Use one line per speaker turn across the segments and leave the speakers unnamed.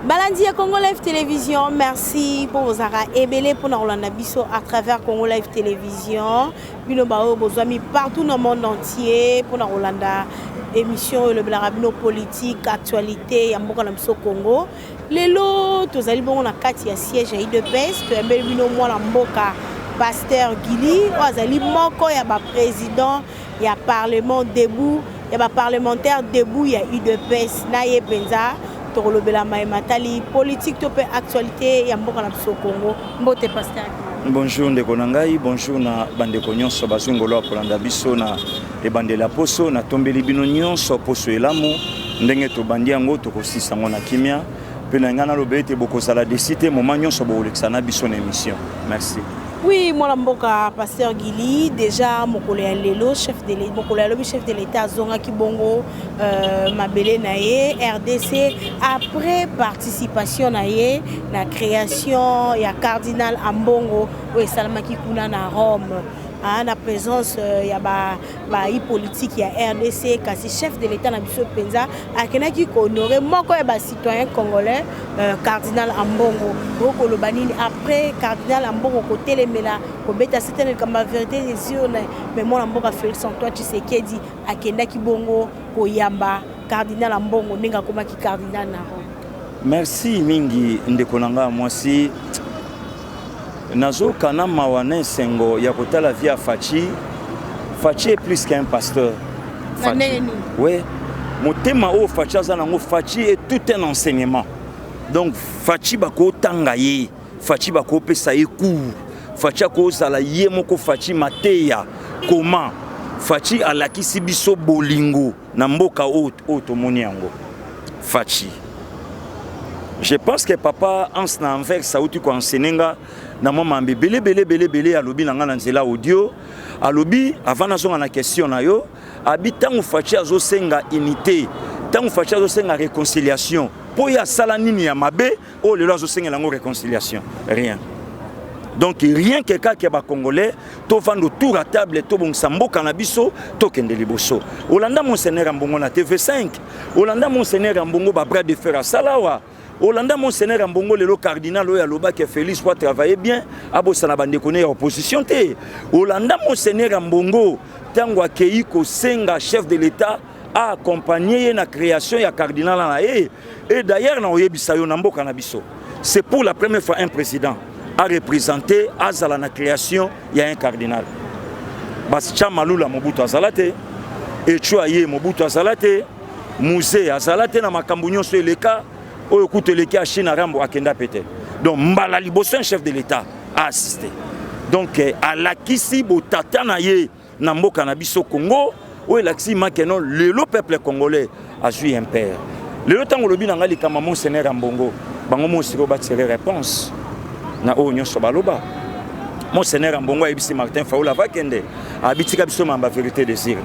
Balandi ya Congo Live Télévision, merci pour bozalaka ebele mpona kolanda biso à travers Congo Live Télévision. Bino baoyo bozwami partout dans le monde entier mpona kolanda émission oyo elobelaka bino politique, actualité ya mboka na biso Congo. Lelo tozali bongo na kati ya siège ya UDPS, toyambeli bino mwana mboka Pasteur Gili oyo azali moko ya baprésident ya parlement debout, ya baparlementaire debout ya UDPS. Na ye mpenza tokolobela maye matali politique to mpe actualité ya mboka na biso Congo. Mbote, Pasteur.
Bonjour ndeko na ngai, bonjour na bandeko nyonso bazwi ngolo ya kolanda biso na ebandeli ya poso. Natombeli bino nyonso poso elamu. Ndenge tobandi yango, tokosisa yango na kimia. Mpe na ngai naloba ete bokozala déçus te moment nyonso bokolekisa na biso na émission. Merci.
Oui, mwana mboka Pasteur Gili, déjà mokolo ya lelo, chef de mokolo ya lobi, chef de l'État azongaki bongo mabele na ye RDC après participation na ye na création ya cardinal Ambongo oyo esalamaki kuna na Rome, na présence ya bayi politique ya RDC. Kasi chef de l'État na biso mpenza akendaki kohonorer moko ya bacitoyen congolais, cardinal Ambongo. Okoloba nini après cardinal Ambongo kotelemela, kobeta sete na likambo ya vérité des urnes? Mais mwana mboka Félix Antoine Tshisekedi akendaki bongo koyamba cardinal Ambongo ndenge akomaki cardinal na Rome.
Merci mingi, ndeko na ngai mwasi. Nazokana mawa na esengo ya kotala vie ya Fatshi. Fatshi est plus qu'un pasteur.
Fatshi,
ouais, motema oyo Fatshi aza nango, Fatshi est tout un enseignement. Donc Fatshi, bakotanga ye, Fatshi bakopesa ye cours, Fatshi akozala ye moko. Fatshi mateya comment Fatshi alakisi biso bolingo na mboka oyo tomoni yango. Fatshi, je pense que papa Hans na Anvers auti koenseigner nga na mwa mambe ebele ebele ebele ebele. Alobi na nga na nzela audio, alobi, avant nazonga na question na yo, abi ntango Fatshi azosenga unité, ntango Fatshi azosenga réconciliation, mpo ye asala nini ya mabe oyo lelo azosengela yango réconciliation? Rien. Donc rien que kaka bacongolais tovanda autour ya table, tobongisa mboka na biso, tokende liboso. Olanda monseigneur Ambongo na TV5, olanda monseigneur Ambongo babras de fer asala awa, olanda monseigneur Ambongo lelo cardinal oyo alobaki Félix po atravaille bien, abosana bandeko ne ya opposition te. Olanda monseigneur Ambongo ntango akei kosenga chef de l'État aaccompagne ye na création ya cardinal na ye. Et d'ailleurs, na oyebisa yo, na mboka na biso, c'est pour la première fois un président a représenté azala na création ya un cardinal. Batya Malula, Mobutu azala te. Echo aye, Mobutu azala te. Mzee azala te. Na makambo nyonso eleka oyo, kutu eleki ya Chine, Rambo akenda pe te. Donc mbala liboso un chef de l'État a assisté. Donc alakisi botata na ye na mboka na biso Congo, oyo elakisi makeno lelo peuple congolais azwi un père. Lelo ntango olobi na ngai likambo monseigneur Ambongo, bango mosiko batire réponse na oyo nyonso baloba. Monseigneur Ambongo ayebisi Martin Fayulu avakende, abitika biso mamba vérité des urnes.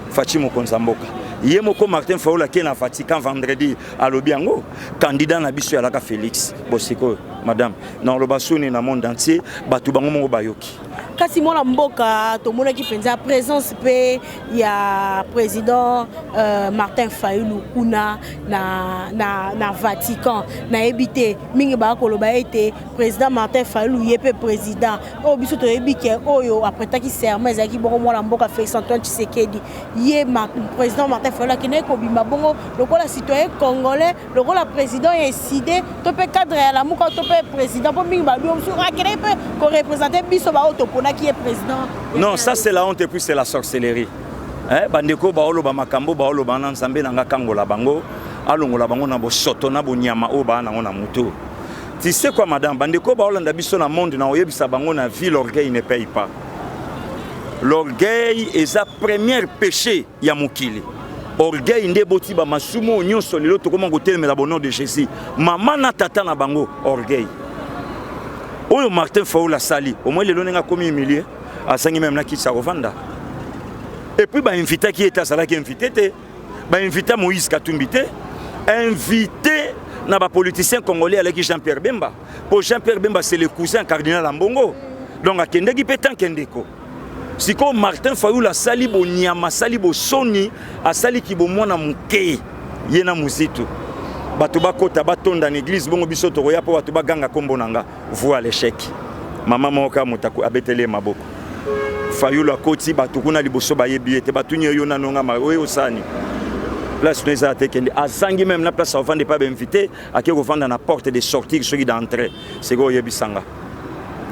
Fatshi, mokonzi ya mboka, ye moko Martin Fayulu ake na Vatican vendredi, alobi yango, candidat na biso yalaka Félix. Bosikoyo, madame, na oloba soni na monde entier, bato bango moko bayoki.
Kasi mwana mboka, tomonaki mpenza présence mpe ya président Martin Fayulu kuna na Vatican. Nayebi te, mingi baya koloba ete président Martin Fayulu ye mpe président oyo biso toyebi ke oyo aprêtaki serment ezalaki bongo mwana mboka Félix Antoine Tshisekedi. Ye président Martin Fayulu akendaki kobima bongo lokola citoyen congolais, lokola président ya ECiDé to mpe cadre ya Lamuka to mpe président, mpo mingi babi mosusu akendaki mpe koreprésenter biso baoyo toponaki ye président.
Non, ça c'est la honte et puis c'est la sorcellerie. Eh, bandeko baoloba makambo baoloba na Nzambe na nga kangola bango, alongola bango na bosoto na bonyama oyo baa nango na motu. Tu sais quoi, madame, bandeko baolanda biso na monde, na oyebisa bango, na vie, l'orgueil ne paye pas. L'orgueil eza premier péché ya mokili. Orgueil nde eboti bamasumu oyo nyonso lelo tokóma kotelemela au nom de Jésus. Mama na tata na bango, orgueil oyo Martin Fayulu asali, omoi lelo ndenge akomi humilie, azangi même na kiti ya kovanda. Et puis bainvitaki ye te, azalaki invité te. Bainvita Moïse Katumbi te. Invité na bapoliticien congolais alaki Jean Pierre Bemba, po Jean Pierre Bemba, c'est le cousin cardinal Ambongo, donc akendeki mpe tanke ndeko. Sikoyo Martin Fayulu asali bonyama, asali bosoni, asaliki bomwana moke ye na Mozitu. Bato bakota batonda na église, bongo biso tokoya mpo bato baganga nkombo na nga. Voix à l'échec. Mama moko kaka moto abeteli ye maboko. Fayulu akoti, bato kuna liboso bayebi ye te, batuni ye: "Yo nano nga oyo osani place no eza te, kende." Azangi même na place avande pa bainvité, ake kovanda na porte de sortir soki d'entrée. Sikoyo oyebisanga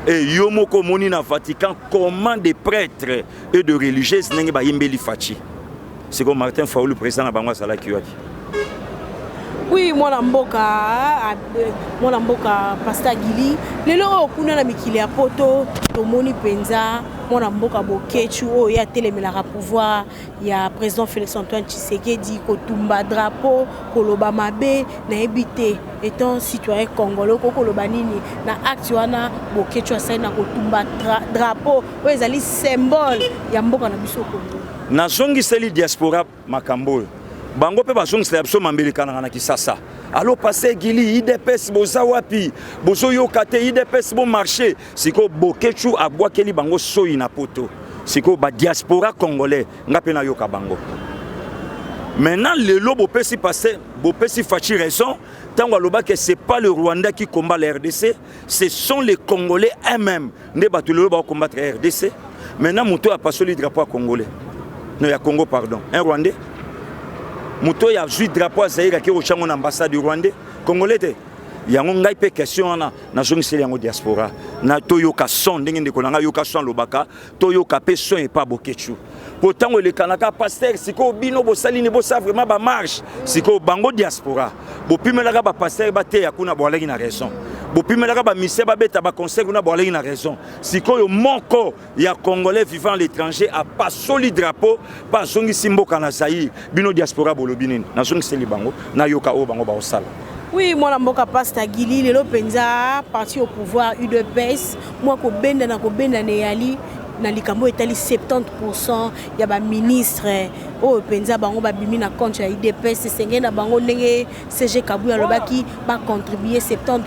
e yo moko omoni na Vatican comment des prêtres et de religieuses ndenge bayembeli Fatshi. Sikoyo Martin Fayulu, président na bango, azalaki wapi?
Oui, mwana mboka, mwana mboka Pasteur Gili, lelo oyo kuna na mikili ya Poto tomoni mpenza mwana mboka Boketshu oyo ye atelemelaka pouvoir ya président Félix Antoine Tshisekedi, kotumba drapeau, koloba mabe. Nayebi te, étant citoyen congolais, okoki koloba nini na acte wana Boketshu asali na kotumba drapeau oyo ezali symbole ya mboka na biso Congo?
Nazongiseli diaspora makambo oyo bango mpe bazongisela biso mambelikanaka na Kisasa. Alo, pasteur Gili, UDPS boza wapi? Bozoyoka te? UDPS bomarche. Sikoyo Boketshu abwakeli bango soi na Poto. Sikoyo badiaspora congolais, nga mpe nayoka bango. Maintenant lelo bopesi pasteur, bopesi Fatshi raison ntango alobaki: "C'est pas le Rwanda qui combat la RDC, ce sont les Congolais eux-mêmes." Nde bato lelo baocombattre RDC. Maintenant moto oyo apasoli drapeau ya Congolais, no, ya Congo, pardon, un Rwandais, moto oyo azwi drapeau azaire ake kotyango na ambassade du Rwandais, Congolais te. Yango ngai mpe question wana nazongiseli yango diaspora na toyoka son ndenge ndeko na ngai yoka son alobaka, toyoka mpe son epa Boketshu, po ntango elekanaka pasteur. Sikoyo bino bosali nini? Bosala vraiment bamarche. Sikoyo bango diaspora bopimelaka bapasteur bateya kuna, boalaki na raison. Bopimelaka bamusicien babeta baconcert kuna, boalaki na raison. Sikoyo moko ya Congolais vivant à l'étranger apasoli drapeau mpe azongisi mboka na Zaire, bino diaspora bolobi nini? Nazongiseli bango, nayoka oyo bango baosala.
Oui, mwana mboka Pasteur Gili, lelo mpenza parti au pouvoir UDPS mwa kobendana kobendana eyali na likambo etali 70 ya baministre oyo mpenza bango babimi na compte ya UDPS. Esengeli na bango, ndenge SG Kabuya alobaki, bacontribue 70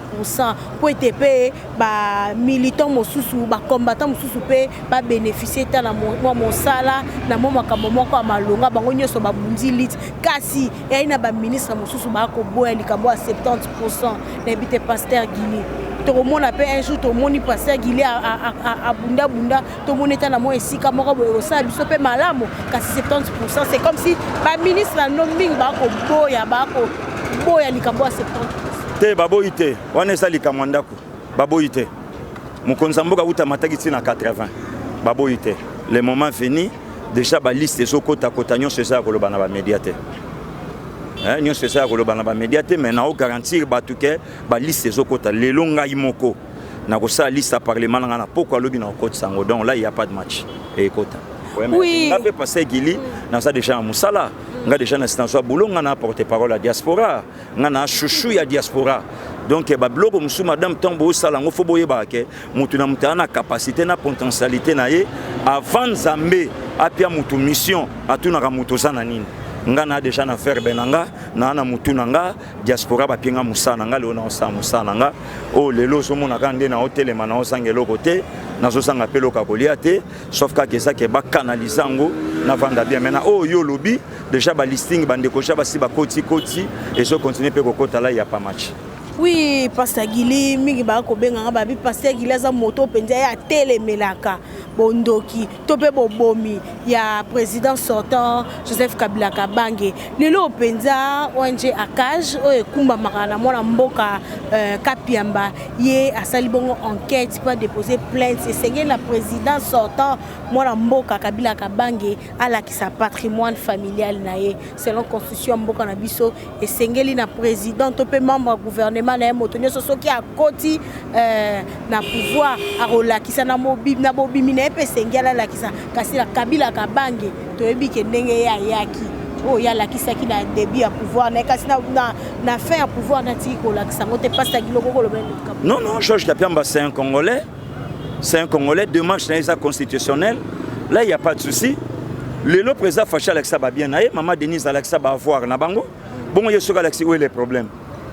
mpo ete mpe bamilitant mosusu, bacombattant mosusu mpe babénéficie ta na mwa mosala na mwa makambo moko ya malonga. Bango nyonso babundi lite, kasi eyali na baministre mosusu bakoboya likambo ya 70. Nayebi te, Pasteur Gili, tokomona mpe un jour tomoni Pasteur Gili abundabunda, tomoni eta na mwa esika moko boye kosala biso mpe malamu. Kasi 70, c'est comme si baministre na no mingi bakoboya, bakoboya likambo ya 70.
Te, baboyi te. Wana eza likambo ya ndako. Baboyi te. Mokonzi ya mboka uta mataki ntina 80, baboyi te. Le moment venu, déjà baliste ezokotakota. Nyonso eza ya koloba na bamédia te, nyonso eza ya koloba na bamédia te, mais naogarantir bato ke baliste ezokota. Lelo ngai moko nakosala liste ya parlement na ngai na poko alobi na kokotisa yango. Donc là, il y a pas de match ekota. Nga mpe Pasteur Gili naza déjà na mosala. Nga déjà na nazwa boulot. Nga na porte parole ya diaspora, nga na chouchou ya diaspora. Donc babiloko mosusu, madame, ntango bosala yango, fo boyebaka ke motu na moto aza na capacité na potentialité na ye. Avant Nzambe apia motu mission, atunaka moto oza na nini. Nga na déjà na verbe na nga, naa na motu na nga. Diaspora bapie nga mosala na nga. Lelo naosala mosala na nga oyo. Lelo ozomona kaka nde naotelema, naozanga eloko te, nazozanga mpe eloko ya kolia te, sauf kaka eza ke bakanalize yango, navanda bien. Maintenant oyo yo olobi, déjà balisting, bandeko ja basi bakoti-koti, ezokontinue mpe kokota. La ya pa match.
Oui, Pasteur Gili, mingi baka kobenganga babi Pasteur Gili aza moto mpenza ye atelemelaka bondoki to mpe bobomi ya président sortant Joseph Kabila Kabange. Lelo mpenza ONG ACAJ oyo ekumbamaka na mwana mboka Kapiamba, ye asali bongo enquête mpo adépose plainte. Esengeli na président sortant mwana mboka Kabila Kabange alakisa patrimoine familial na ye. Selon constitution ya mboka na biso, esengeli na président to mpe membre ya gouvernement na ye, moto nyonso soki akoti na pouvoir, akolakisa na bobimi na ye mpe esengeli alakisa. Kasi na Kabila Kabange, toyebi ke ndenge ye ayaki, oyo ye alakisaki na début ya pouvoir na ye, kasi na fin ya pouvoir natiki kolakisa yango te. Pasteur Gili, koloba?
Non, non, Georges Kapiamba, c'est un Congolais, c'est un Congolais. Démarche na eza constitutionnelle, là il y a pas de souci. Lelo président Fatshi alakisa babien na ye, mama Denise alakisa baavoir na bango. Bongo ye soki alakisi, oyo le problème?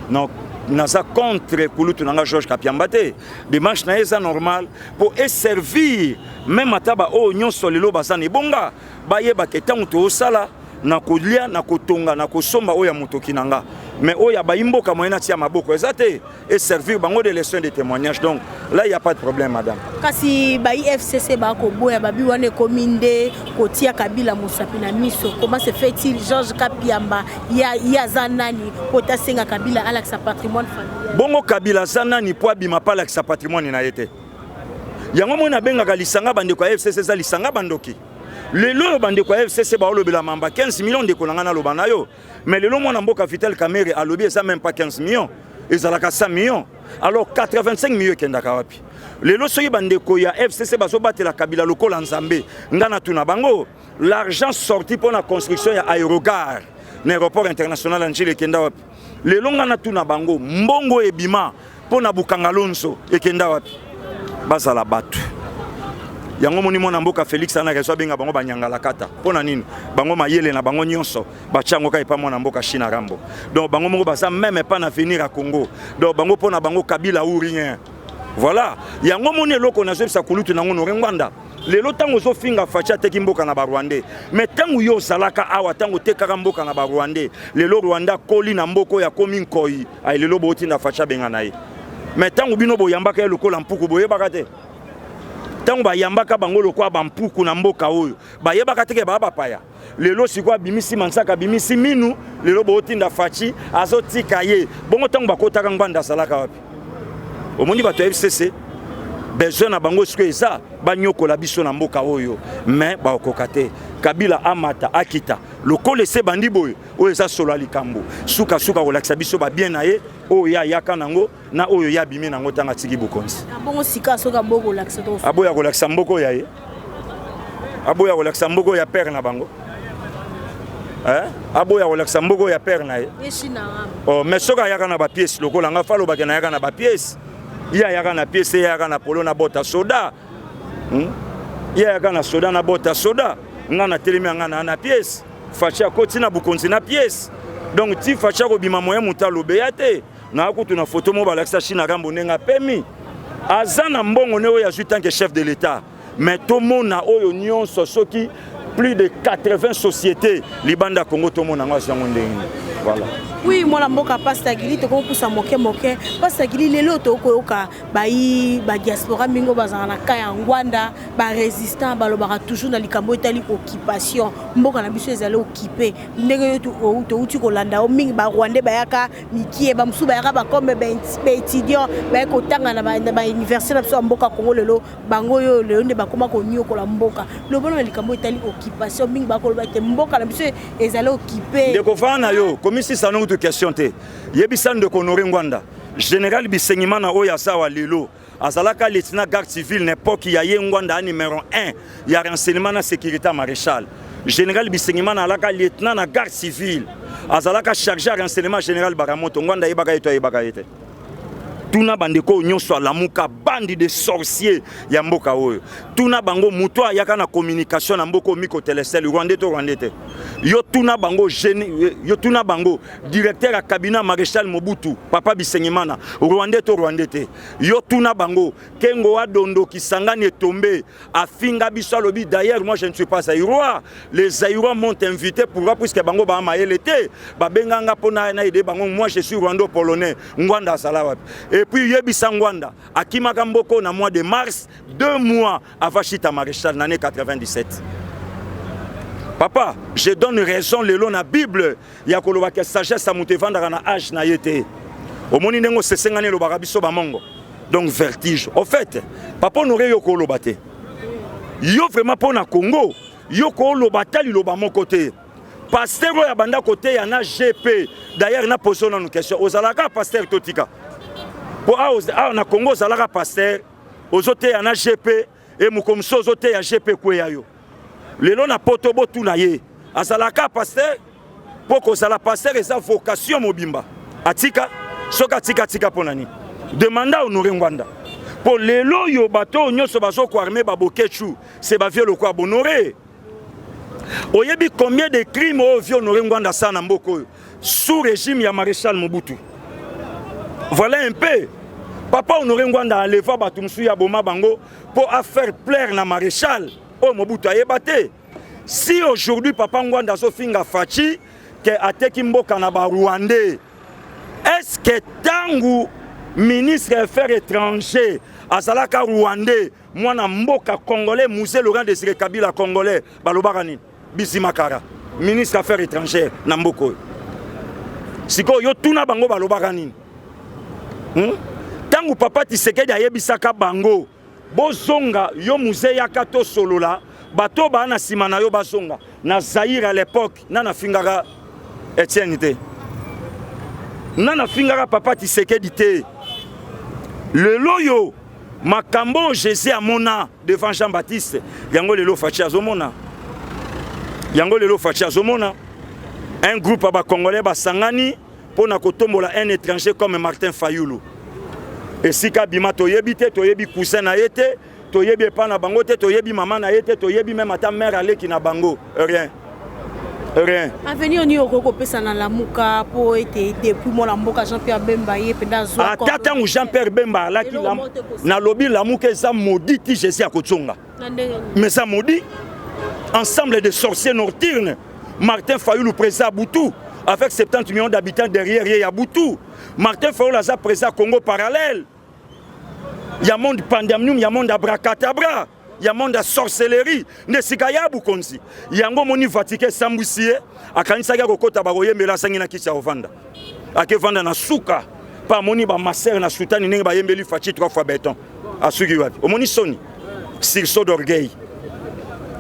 Donc naza contre kulutu na nga Georges Kapiamba te. Démarche na ye eza normal mpo eservir même ata baoyo nyonso lelo baza na ebonga, bayebaka ntango toosala na kolia, na kotonga, na kosomba oyo ya motoki na nga. Mais oyo ya bayi mboka, moyen atia maboko eza te. Et servir bango de leçon, de témoignage. Donc là, il y a pas de problème, madame.
Kasi bayi FCC bakoboya, babi wana ekomi nde kotia Kabila mosapi na miso. Comment se fait-il? Georges Kapiamba ye aza nani po tasenga Kabila alakisa patrimoine familial?
Bongo Kabila aza nani mpo abima mpe alakisa patrimoine na ye te? Yango moi nabengaka lisanga bandeko ya FCC eza lisanga bandoki. Lelo oyo bandeko ya FCC baolobela mamba 15 millions. Ndeko na ngai, naloba na yo, mais lelo mwana mboka Vital Kamerhe alobi eza même pas 15 millions, ezalaka 100 millions. Alors 85 millions ekendaka wapi? Lelo soki bandeko ya FCC bazobatela Kabila lokola Nzambe, nga natuna bango: l'argent sorti mpo na construction ya aérogare na aéroport international ya Njili ekenda wapi? Lelo nga natuna bango: mbongo ebima mpo na Bukanga Lonzo ekenda wapi? Bazala bato yango. Moni mwana mboka Félix ana raison abenga bango banyangalakata. Mpo na nini? Bango mayele na bango nyonso batia yango kaka epa mwana mboka China Rambo. Donc bango moko baza même pas na avenir ya Congo. Donc bango, mpo na bango, Kabila ou rien. Voilà, yango moni eloko nazoyebisa kulutu nango Honore Ngbanda. Lelo ntango ozofinga Fatshi ateki mboka na Barwandais, mais ntango yo ozalaka awa, ntango otekaka mboka na Barwandais, lelo Rwanda akoli na mboka oyo, akomi nkoi. Ay, lelo bootinda Fatshi abenga na ye. Mais ntango bino boyambaka ye lokola mpuku, boyebaka te? Ntango bayambaka bango lokola bampuku na mboka oyo, bayebaka te ke baa bapaya? Lelo sikoyo abimisi mansaka, abimisi minu, lelo bootinda Fatshi azotika ye. Bongo ntango bakotaka, Ngbanda azalaka wapi? Omoni bato ya FCC, besoin na bango sikoyo eza banyokola biso na mboka oyo, mais bakokoka te. Kabila amata, akita, lokola ese bandi boye, oyo eza solo ya likambo. Sukasuka kolakisa biso babien na ye oyo ye ayaka nango na oyo ye abimi nango ntango atiki bokonzi.
Bongo sika soki aboyi kolakisa to?
Aboya kolakisa mboka oyo ya ye, aboya kolakisa mboka oyo ya père na bango, eh? Aboya kolakisa mboka oyo ya père na ye. Oh, mais soki ayaka na bapièces lokola nga, fa alobaki nayaka na bapièces. Ye ayaka na pièce, ye ayaka na polo na bota soda, Ye ayaka na soda na bota soda. Nga natelemi ya nga na pièce. Fatshi akoti na bokonzi na pièce. Donc ti Fatshi akobima, moyen moto alobeya te. Naa kutu na foto moko balakisa China Rambo ndenge apemi, aza na mbongo ne oyo azwi tant que chef de l'État. Mais tomona oyo nyonso, soki plus de 80 sociétés libanda Congo, tomona yango, azwi yango ndenge. Voilà.
Oui, mwana mboka Pasteur Gili, tokokopusa moke moke. Pasteur Gili, lelo tokoyoka bayi badiaspora mingi oyo bazalaka na ka ya Ngbanda, barésistant, balobaka toujours na likambo etali occupation. Mboka na biso ezali occupé. Ndenge yo touti kolanda yo mingi, Barwandais bayaka mikie, bamosusu bayaka bakome baétudiant, baye kotanga na bauniversité na biso ya mboka Congo. Lelo bango oyo lelo nde bakóma koniokola mboka. Lobona na likambo etali occupation, mingi bakoloba ete mboka na biso ezali occupé.
Ndeko, faa na yo komisisa nongo tu question te. Yebisa ndeko Honore Ngbanda, général Bisengimana oyo aza wa lelo azalaka lieutenant garde civile na époque ya ye Ngbanda, ya numéro 1 ya renseignement na sécurité ya maréchal. Général Bisengimana alaka lieutenant na garde civile, azalaka chargé ya renseignement général Baramoto. Ngbanda ayebaka ye to ayebaka ye te? Tuna bandeko oyo nyonso alamuka, bande de sorcier ya mboka oyo. Tuna bango, moto ayaka na communication na mboka oyo, Miko Telesel, Rwandais to Rwandais te? Yo tuna bango, yo tuna bango, directeur ya cabinet maréchal Mobutu, papa Bisengimana, Rwandais to Rwandais te? Yo tuna bango, Kengo Adondo Kisangani etombe, afinga biso, alobi: "D'ailleurs, moi, je ne suis pas Zaïrois, les Zaïrois m'ont invité." Pourquoi? Puisque bango baa mayele te, babenganga mpo na aider bango. Moi, je suis rwando polonais. Ngbanda azala wapi? Et puis yebisa Ngbanda akimaka mboko na mois de mars, 2 mois avant chita maréchal na année 97. Papa, je donne raison lelo na Bible ya kolobaka sagesse ya moto evandaka na age na ye te. Omoni ndenge osesengani, elobaka biso bamongo. Donc vertige au fait, papa Honore, yo koloba te. Yo vraiment, mpo na Congo, yo koloba ata liloba moko te. Pasteur oyo abanda koteya na GP. D'ailleurs, na pose nanu question: ozalaka pasteur totika? Mpo awa na Congo ozalaka pasteur, ozoteya na GP, e mokomosu ozoteya GP kweya yo. Lelo na poto, botuna ye, azalaka pasteur? Mpo kozala pasteur eza vocation mobimba. Atika? Soki atika, atika mpo na nini? Demanda Honore Ngbanda. Mpo lelo oyo bato oyo nyonso bazokoarme babokechu, se bavieux lokola Honore. Oyebi combien de crime oyo vieux Honore Ngbanda asala na mboka oyo sous régime ya maréchal Mobutu? Voilà un peu. Papa Honore Ngbanda aleva bato mosusu ya boma bango mpo afaire plaire na maréchal oyo Mobutu ayeba te. Si aujourd'hui papa Ngbanda azofinga Fatshi ke ateki mboka na Barwandais, Que ntango ministre ya Affaires étrangers azalaka Rwandais, mwana mboka congolais, Mzee Laurent Désiré Kabila congolais, balobaka nini? Bizimakara, ministre Affaires étrangères na mboka oyo. Sikoyo yo tuna bango, balobaka nini? Ntango papa Tshisekedi ayebisaka bango: "Bozonga, yo Mzee, yaka tosolola, bato baa na nsima na yo bazonga na Zaire." À l'époque, na nafingaka Etienne te, na nafingaka papa Tshisekedi te. Lelo oyo, makambo oyo Jésus amona devant Jean Baptiste, yango lelo Fatshi azomona, yango lelo Fatshi azomona. Un groupe ya Bacongolais basangani mpo na kotombola un étranger comme Martin Fayulu. Esika bima toyebi te, toyebi cousin na ye te, toyebi epa na bango te, toyebi mama na ye te, toyebi même ata mare aleki na bango, rien, rien.
Avenir nini okoki kopesa na Lamuka, mpo ete depuis mwana mboka Jean Pierre Bemba ye mpenza azwa?
Ata ntango Jean Pierre Bemba alaki, nalobi Lamuka eza maudit ti Jésus akozonga.
Na ndenge?
Mais eza maudit, ensemble de sorciers nocturnes. Martin Fayulu, président ya butu, avec 70 millions d'habitants derrière ye, ya butu. Martin Fayulu aza président Congo parallèle, ya monde pandemonium, ya monde abracadabra, ya monde ya sorcellerie. Nde sika ya bokonzi yango omoni Vatican esambwisi ye. Akanisaki akokɔta, bakoyembela, asangi na kiti ya kovanda, akevanda na suka mpo amoni bamasere na sutani ndenge bayembeli Fatshi trois fois béton. Asuki wapi? Omoni soni, sursaut d'orgueil,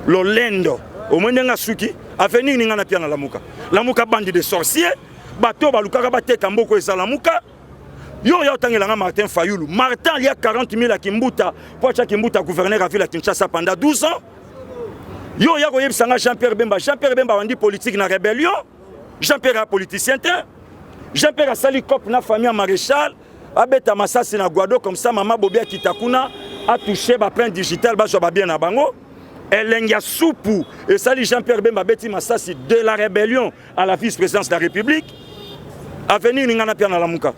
lolendo. Omoni ndenge asuki. Avenir ninga na pia na Lamuka? Lamuka, bande de sorcier. Bato oyo balukaka bateka mboka, eza Lamuka. Yo oya otangelanga Martin Fayulu. Martin alia 40 000 ya Kimbuta mpo atya Kimbuta gouverneur ya ville ya Kinshasa pendant 12 ans. Yo oya koyebisanga Jean Pierre Bemba. Jean Pierre Bemba abandi politique na rébellion. Jean Pierre ya politicien te. Jean Pierre asali cope na famille ya maréchal, abeta masasi na Gbado, comme ça mama Bobi akita kuna, atouche baprint digital, bazwa babien na bango. Elengi ya supu esali Jean Pierre Bemba abeti masasi, de la rébellion à la vice-présidence de la République. Avenir ninga na pia na Lamuka?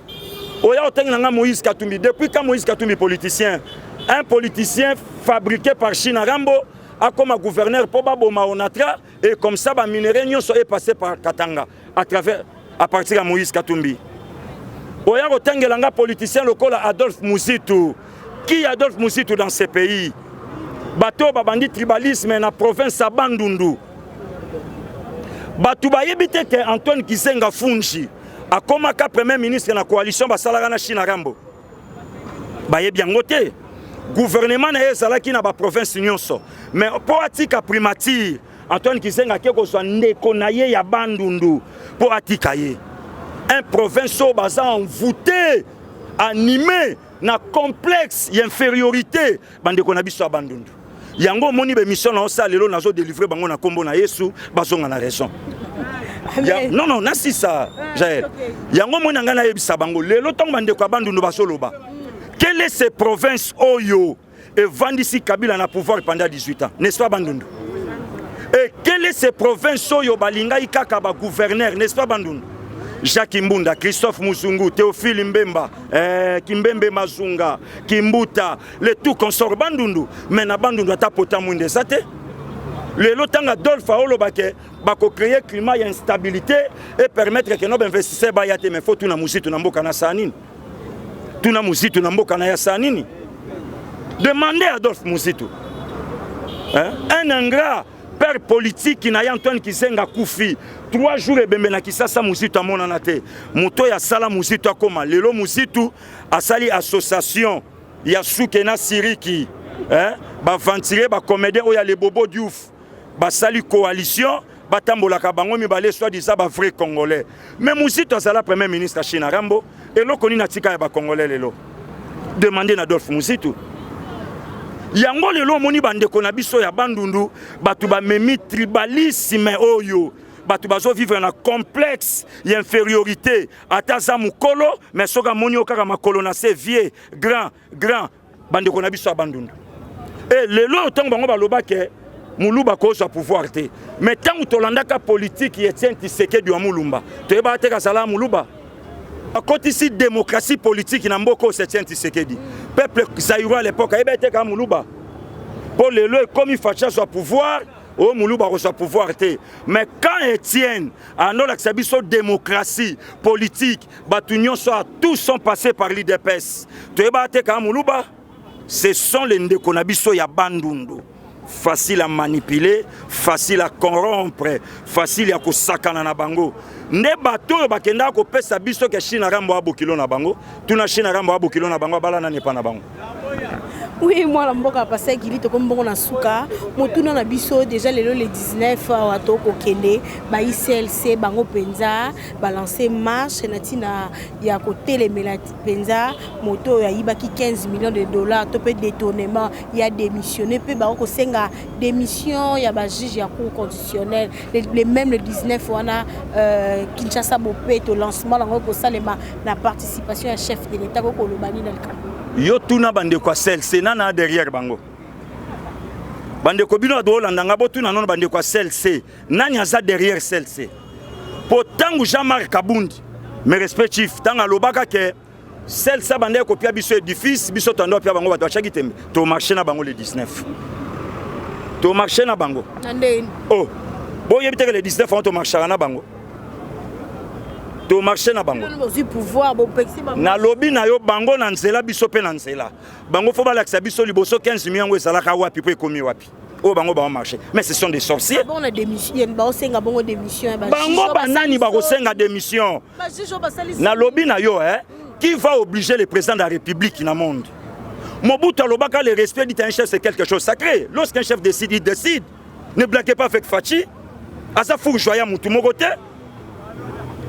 Oya otangi na nga Moïse Katumbi. Depuis quand Moïse Katumbi politicien? Un politicien fabriqué par China Rambo, akoma gouverneur mpo baboma Onatra, et comme ça baminerais nyonso est passé par Katanga à travers, à partir ya Moïse Katumbi. Oya kotangela nga politicien lokola Adolphe Muzito. Qui Adolphe Muzito dans ce pays? Bato oyo babandi tribalisme na province ya Bandundu, bato bayebi te ke Antoine Gizenga Funji akomaka premier ministre na coalition basalaka na China Rambo. Bayebi yango te. Gouvernement na ye ezalaki na baprovince nyonso, mais mpo atika primature, Antoine Gizenga ake kozwa ndeko na ye ya Bandundu mpo atika ye. Un province oyo baza envoûté, animé na complexe ya infériorité, bandeko na biso ya Bandundu. Yango omoni baémission na osala lelo, nazodélivre bango na nkombo na Yesu, bazonga na raison. Ya, non, non, nasisa Jael. Yango omoni na ngai nayebisa bango lelo, ntango bandeko ya Bandundu bazoloba: quelle est ces provinces oyo evandisi Kabila na pouvoir pendant 18 ans? N'est-ce pas Bandundu? Et quelle est ces provinces oyo balingai kaka bagouverneur? N'est-ce pas Bandundu? Jacques Mbunda, Christophe Muzungu, Théophile Mbemba, Kimbembe Mazunga, Kimbuta, le tout consort Bandundu. Mais na Bandundu ata pota mwinde eza te. Lelo ntango Adolphe aolobake bakocréer climat ya instabilité et permettre ke no bainvestisseur baya te, mais faut tuna Muzito na mboka na saa nini, tuna Muzito na mboka na ya saa nini. Demandez Adolphe Muzito, hein? Un ingrat. Père politique na ye Antoine Gizenga akufi 3 jours, ebembe na Kisasa, Muzito amonana te. Moto oyo asala Muzito akóma lelo, Muzito asali association ya suke na siriki, hein? Baaventurier, bacomédien oyo ya Lebobo Diouf, basali coalition, batambolaka bango mibale, soi-disant bavrai Congolais. Mais Muzito azala premier ministre ya China Rambo. Eloko nini atika ya Bacongolais lelo? Demande na Adolphe Muzito. Yango lelo omoni bandeko na biso ya Bandundu, bato bamemi tribalisme oyo, bato bazovivre na complexe ya infériorité. Ata aza mokolo, mais soki amoni yo kaka makolo na se, vieux, grand, grand. Bandeko na biso ya Bandundu, e lelo oyo ntango bango balobake Moluba kozwa pouvoir te, mais ntango tolandaka politique ya Etienne Tshisekedi wa Mulumba, toyebaka te kazala Moluba. Akotisi démocratie politique na mboka oyo, Etienne Tshisekedi. Peuple zaïrois à l'époque ayeba ete kaka Moluba, mpo lelo ekomi Fatshi azwa pouvoir. Oyo moluba akozwa pouvoir te. Mais quand Etienne andolakisa biso démocratie politique, bato nyonso tous sont passés par l'UDPS, toyebaka te kaka moluba. Ce sont les ndeko na biso ya Bandundu, facile à manipuler, facile à corrompre, facile ya kosakana na bango. Nde bato oyo bakendaka kopesa biso ke Chine Rambo abokilo na bango. Tuna Chine Rambo abokilo na bango, abala nani epa na bango?
Oui, mwana mboka Pasteur Gili, tokomi bongo na suka. Motuna na biso déjà, lelo le 19 awa tokokende ba ICLC, bango mpenza balance marche na ntina ya kotelemela mpenza moto oyo ayibaki 15 millions de dollars to mpe détournement ya démissionné, mpe bango kosenga démission ya bajuge ya Cour constitutionnelle. Le même le 19 wana, Kinshasa bopeto, lancement yango kosalema na participation ya chef de l'État. Kokoloba nini na likambo?
Yo tuna bandeko ya CLC, nana derrière bango. Bandeko bino adoolanda nga, botuna nono bandeko ya CLC, nani aza derrière CLC? Mpo ntango Jean-Marc Kabundi, mes respect chief, ntango alobaka ke CLC abandaki kopia biso édifice, biso tondo apia bango, bato batiaki tembe. Tomarche na bango le 19, tomarche na bango.
Na ndeni?
Oh, boyebi teke le 19 wana tomarchaka na bango, tomarche na bango.
Bozwi pouvoir, bopekisi.
Nalobi na yo, bango na nzela, biso mpe na nzela. Bango fo balakisa biso liboso 15 millions yango ezalaka wapi, mpo ekomi wapi oyo bango baomarche. Mais ce sont des sorciers.
Bongo na démission, baosenga bongo démission ya...
Bango banani bakosenga démission?
Bajuge oyo basali.
Nalobi na yo, eh, qui va obliger le président de la République na monde? Mobutu alobaka: le respect dit à un chef, c'est quelque chose sacré. Lorsqu'un chef décide, il décide. Ne blaguez pas avec Fatshi. Aza fourgeois ya mutu moko te.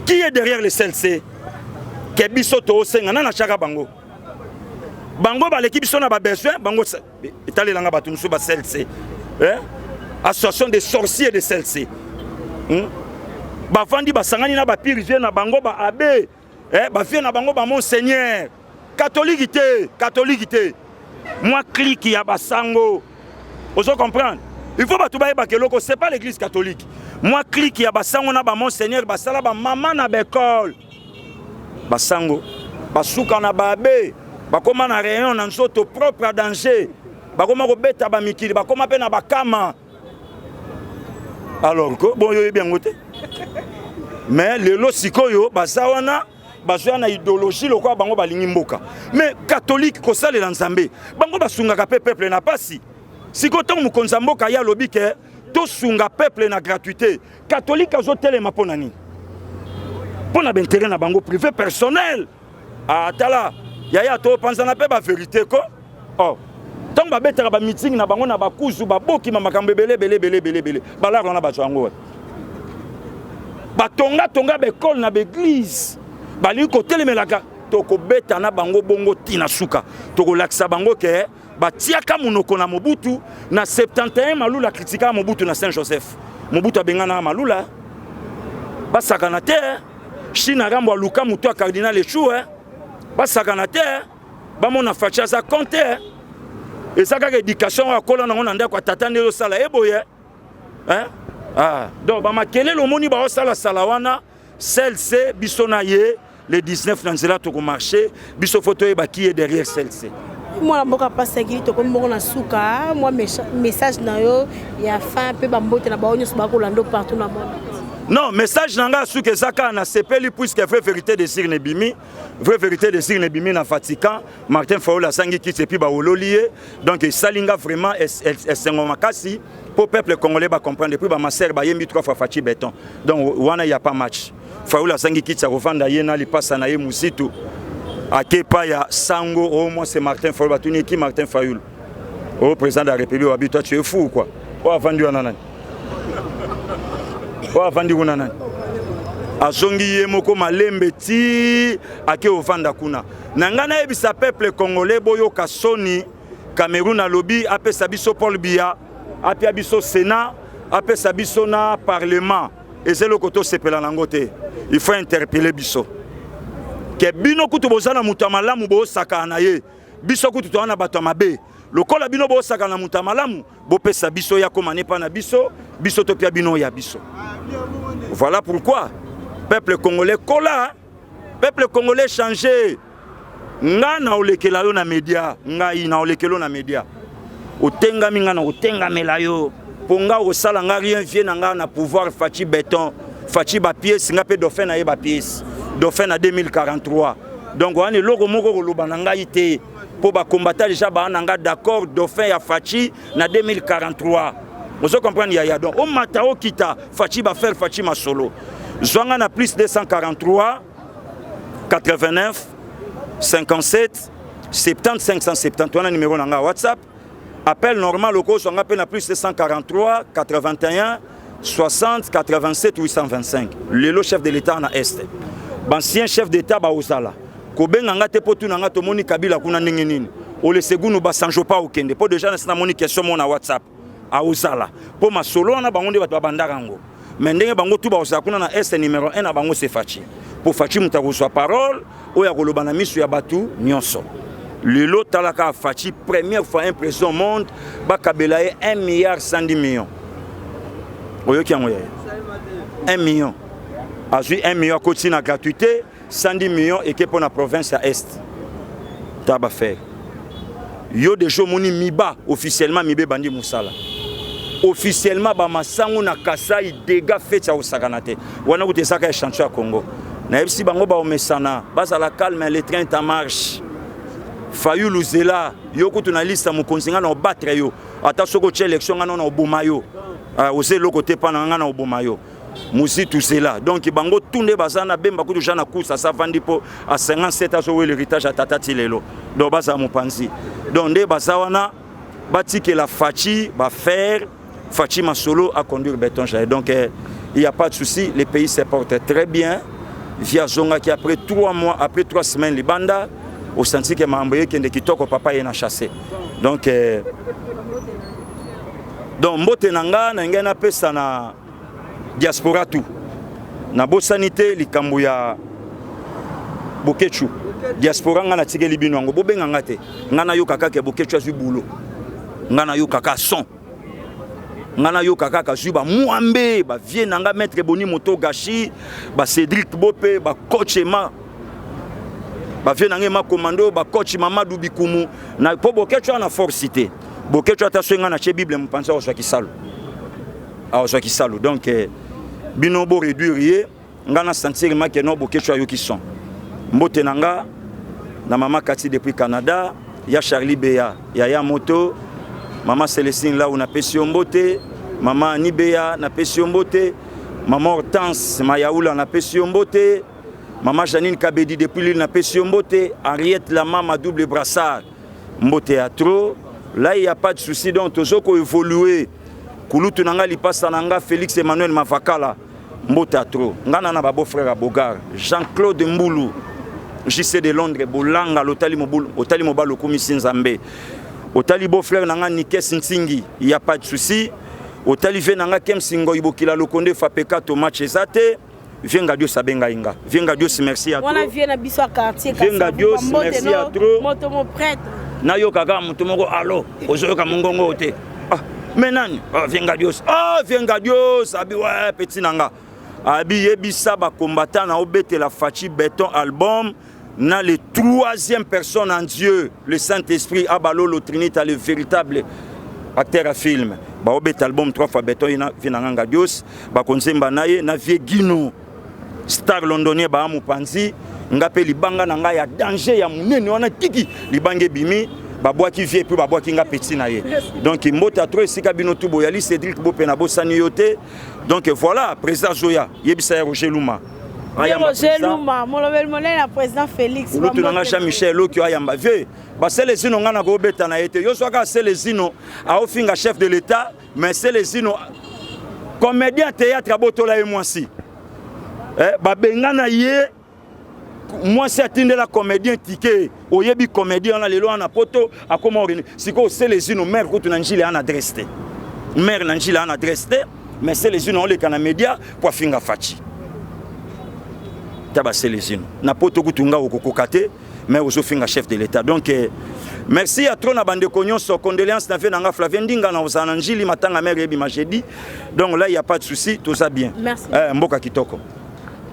Qui est derrière le CLC ke biso toosenga? Nana atiaka bango? Bango baleki biso na babesoin. Bango etalelanga bato mosusu ba CLC, eh? Association des sorciers de CLC, Bavandi, basangani na bapire vieux na bango, baabbé, eh? Bavieux na bango, bamonseigneur catholique te, catholique te, mwa clique ya basango. Ozo comprendre? Il faut bato bayebaka eloko, c'est pas l'Église catholique. Mwa clique ya basango na bamonseigneur, basala bamama na baekole, basango basuka na baabbé, bakóma na rayon na nzoto propre à danger, bakóma kobeta bamikili, bakóma mpe na bakama. Alors ko bon, oyebi yango te. Mais lelo sikoyo baza wana, bazwa na idéologie lokola bango balingi mboka. Mais catholique kosalela Nzambe, bango basungaka mpe peuple na pasi. Sikoyo ntango mokonzi ya mboka ye alobi ke tosunga peuple na gratuité, catholique azotelema mpo na nini? Mpo na baintérêt na bango privé, personnel. Atala yaya, topanzana mpe bavérité ko. Oh, ntango babetaka bameeting na bango na bakuzu, babokima makambo ebele ebele ebele ebele ebele, balare wana bazwa yango wapi? Batongatonga baekole na baeglise, balingi kotelemelaka. Tokobeta na bango bongo ntina suka. Tokolakisa bango ke batiaka monoko na Mobutu na 71. Malula kritikaka Mobutu na Saint Joseph, Mobutu abengana Malula. Basakana te. Chine Rambo aluka motu ya cardinal Echu, basakana te. Bamona Fatshi aza compte. Eza kaka éducation oyo akola nango na ndako ya tata nde ezosala ye boye. Ah, donc bamakelele omoni baosalasala wana, CLC, biso na ye le 19 na nzela, tokomarche. Biso fo toyeba qui est derrière CLC.
Mwana mboka Pasteur Gili, tokomi moko na suka. Mwa message na yo ya fin mpe bambote na bango nyonso bakolanda partout na monde.
Non, message na ngai suki eza kaka nasepeli puisque vraie vérité des urnes ebimi, vraie vérité des urnes ebimi na Vatican. Martin Fayulu asangi kiti et puis bawololi ye. Donc esali nga vraiment esengo makasi mpo peuple congolais bacomprendre. Et puis bamasere bayembi trois fois Fatshi béton. Donc wana ya pas match. Fayulu azangi kiti ya kovanda, ye na lipasa na ye Musitu ake epai ya sango. Au moins c'est Martin Fayulu. Batuni ki Martin Fayulu au président de la République, wabi toi, tu es fou ou quoi? Oyo avandi wana nani? Oyo avandi kuna nani? Azongi ye moko malembe ti ake ovanda kuna. Na ngai nayebisa peuple congolais, boyoka soni. Cameroun alobi apesa biso Paul Biya, apia biso Sénat, apesa biso na parlement. Eza eloko tosepela nango te. Il faut interpeller biso ke bino kutu boza na moto ya malamu, bosakana na ye. Biso kutu toza na bato ya mabe lokola bino. Bosaka na moto ya malamu, bopesa biso ya koma nepa na biso, biso topia bino ya biso. Voilà pourquoi peuple congolais kola, peuple congolais change. Nga na olekela yo na média, ngai na olekela yo na média. Otengami, nga na kotengamela yo. Mpo nga okosala nga rien, vie na nga na pouvoir. Fatshi béton, Fatshi bapièce, nga mpe dauphin na ye, bapièce dauphin na 2043. Donc wana eloko moko koloba na ngai te, mpo bakombata déjà baa na nga d'accord, dauphin ya Fatshi na 2043. Ozo comprendre, yaya? Donc omata, okita, Fatshi bafaire, Fatshi masolo. Zwanga na plus 243 89 57 70 570, wana numéro na nga WhatsApp. Appel normal, okozwanga mpe na plus 243 81 60 87 825. Lelo chef de l'État na Est, bancien chef d'État baozala kobenga nga te mpo tuna nga tomoni Kabila kuna ndenge nini. Olesegunu basanjo pa okende mpo déjà nasi namoni question mo na WhatsApp aozala mpo masolo wana. Bango nde bato babandaka yango, mais ndenge bango tu bakozala kuna na Est, numéro 1 na bango c'est Fatshi, mpo Fatshi moto akozwa parole oyo akoloba na miso ya bato nyonso. Lelo talaka Fatshi, première fois un président au monde bakabela ye 1 milliard 110 millions. Oyoki yango, yaya? 1 million, azwi 1 million, akoti na gratuité, 110 millions eke mpo na province ya Est. Ta bafaire yo déjà omoni miba officiellement, miba ebandi mosala officiellement, bamasango na Kasai, dégâts feti ya kosakana te. Wana kuta ezaka échantillon ya Congo. Nayebisi bango baomesana, bazala calme, le train est en marche. Fayulu, zela yo kutu na liste ya mokonzi, ngai na obattre yo. Ata soki otia élection, ngai na oboma yo. Oza eloko te mpa na ngai, na oboma yo. Mozitu, zela. Donc bango tu nde baza na Bemba kutu ja na course, asa vandi mpo a 57, azowela héritage ya tata ti lelo. Donc bazala mopanzi. Donc nde baza wana, batikela Fatshi bafaire, Fatshi masolo à conduire béton jaye. Donc il y a pas de souci, le pays se porte très bien. Via azongaki après 3 mois, après 3 semaines libanda, osanti ke makambo ekende kitoko. Papa ye na chasse. Donc mbote na nga na ngai napesa na diaspora tout. Nabosani te likambo ya Bokechu. Diaspora, nga natikeli bino yango, bobenga nga te. Nga nayoka kaka Bokechu azwi bulo, nga nayoka kaka son, nga nayoka kaka azwi bamwambe. Bavie na nga, maître Boni Moto Gashi, bacédrik Bope, bacoach ema, bavie na nga ema commando, bacoach Mamadou Bikumu na mpo Bokechu wana force te. Bokechu ata so nga na tie Bible mopanzi, akozwa kisalo, akozwa kisalo. Donc bino boréduire ye, nga na sentir make no Bokechu ayoki son. Mbote na nga na mama Kati depuis Canada, ya Charlie Beya, yaya moto, mama Célestine Lau, napesi yo mbote. Mama Ani Beya, napesi yo mbote. Mama Hortense Mayaula, napesi yo mbote. Mama Janine Kabedi depuis l'île, napesi yo mbote. Henriette la mama double brassard, mbote ya trop. Là, il y a pas de souci. Donc tozo koévoluer. Kulutu na nga, lipasa na nga, Félix Emmanuel Mavakala, mbote ya trop. Nga na na babeau frère ya Bogar, Jean-Claude Mbulu, JC de Londres, bolanga lotali mobulu, otali mobali, okumisi Nzambe. Otali beau frère na nga Nikes Ntingi, il y a pas de souci. Otali ve na nga Kems Ngoi Bokila Lokonde Fapeka to match eza te. Vienga Dios abengai nga. Vienga Dios, merci à
wana vie na biso ya quartier.
Vienga Dios, merci à trop.
Moto mo prêtre.
Nayoka kaka moto moko alo, ozoyoka mongongo te. Ah, mais nani? Ah, Vienga Dios. Ah, Vienga Dios abi ouais, petit na nga abi yebisa bacombattant na obetela Fatshi béton album na le troisième personne en Dieu, le Saint-Esprit, Abalolo Trinita, le véritable acteur à film. Baobeta album trois fois béton, ye na vie na nga Dios, bakonzemba na ye na vie Gino star londonien baa mopanzi. Nga mpe libanga na ngai ya danger ya monene wana kiki libanga ebimi, babwaki vie, mpe babwaki nga petit na ye. Donc mbote ya trop esika bino tu boyali. Cédrik Bope, na bosani yo te. Donc voilà, président Zoya, yebisa ya Roger Luma.
Roger Luma, molobeli monene ya président Félix.
Olutu na nga Jean Michel Lokio ayamba vie basele zino. Nga na kobeta na ye te. Yo zwaka asele zino, aofinga chef de l'État, mais sele zino comédien théâtre abotola ye mwasi. Babengana ye, mwasi atindela comédien tike. Oyebi comédien wana lelo wana poto akoma orene. Sikoyo sele zino mare kutu na Njili ana adresse te, mare na Njili ana adresse te, mais sele zino oleka na média po afinga Fatshi. Ta basele zino na poto kutu nga okokoka te, mais ozofinga chef de l'État. Donc merci ya trop na bandeko nyonso. Condoléance na vie na nga Flavien Ndinga na ozala na Njili, matanga mare yebima jeudi. Donc là, il y a pas de souci, toza bien.
Merci.
Mboka kitoko.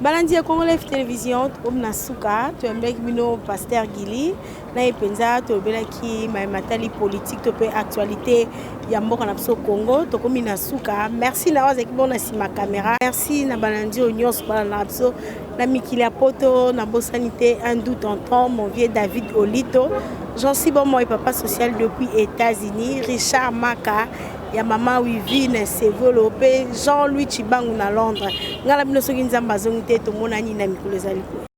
Balandi ya Congo Live Télévision, tokomi na suka. Toyambelaki bino Pasteur Gili na ye mpenza, tolobelaki matali politique to mpe actualité ya mboka na biso Congo. Tokomi na suka. Merci na oyo azalaki bongo na nsima caméra. Merci na balandi oyo nyonso balanda biso na mikili ya poto. Nabosani te un doux tonton, mon vieux David Olito, Jean Bomoi, papa social depuis États-Unis, Richard Maka ya mama Wivine Sevolo mpe Jean-Louis Chibangu na Londres. Ngai na bino, soki Nzambe azongi te, tomonani na mikolo ezali koya.